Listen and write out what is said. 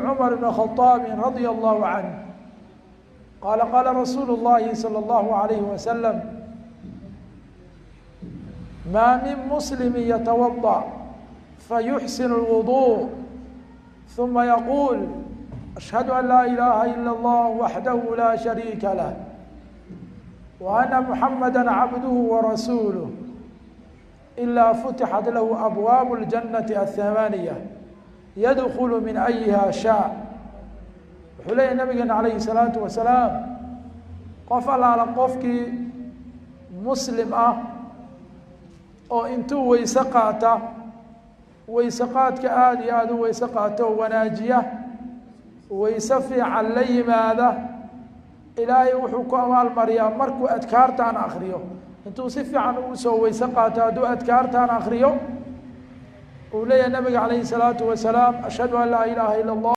Cumar bn Khaطaabi radia allahu canh qaala qaala rasuulu اllahi salى اllahu alayhi wasalam: ma min muslimi yatawaضأ fayuxsinu اlwuduء ثuma yaquul ashhadu an laa ilaha ilا اllah waxdahu laa shariika lah wa ana muxamada cabduhu warasuuluh ilaa futixat lahu abwaabu اljanati athamaaniya yadkulu min ayiha shaa. Wuxuu leeyahy nabigeena calayhi الsalaatu wasalaam, qof allaala qofkii muslim ah oo intuu weyse qaata, weyse qaadka aada iyo aada u weyse qaato oo wanaajiya, weyse fiican la yimaada, Ilaahay wuxuu ku abaalmariyaa markuu adkaartaan akriyo, intuu si fiican usoo weyse qaato hadduu adkaartaan akriyo, uu leeyahay nabiga calayhi الsalaatu wasalaam: ashhadu an laa ilaaha ila اllah.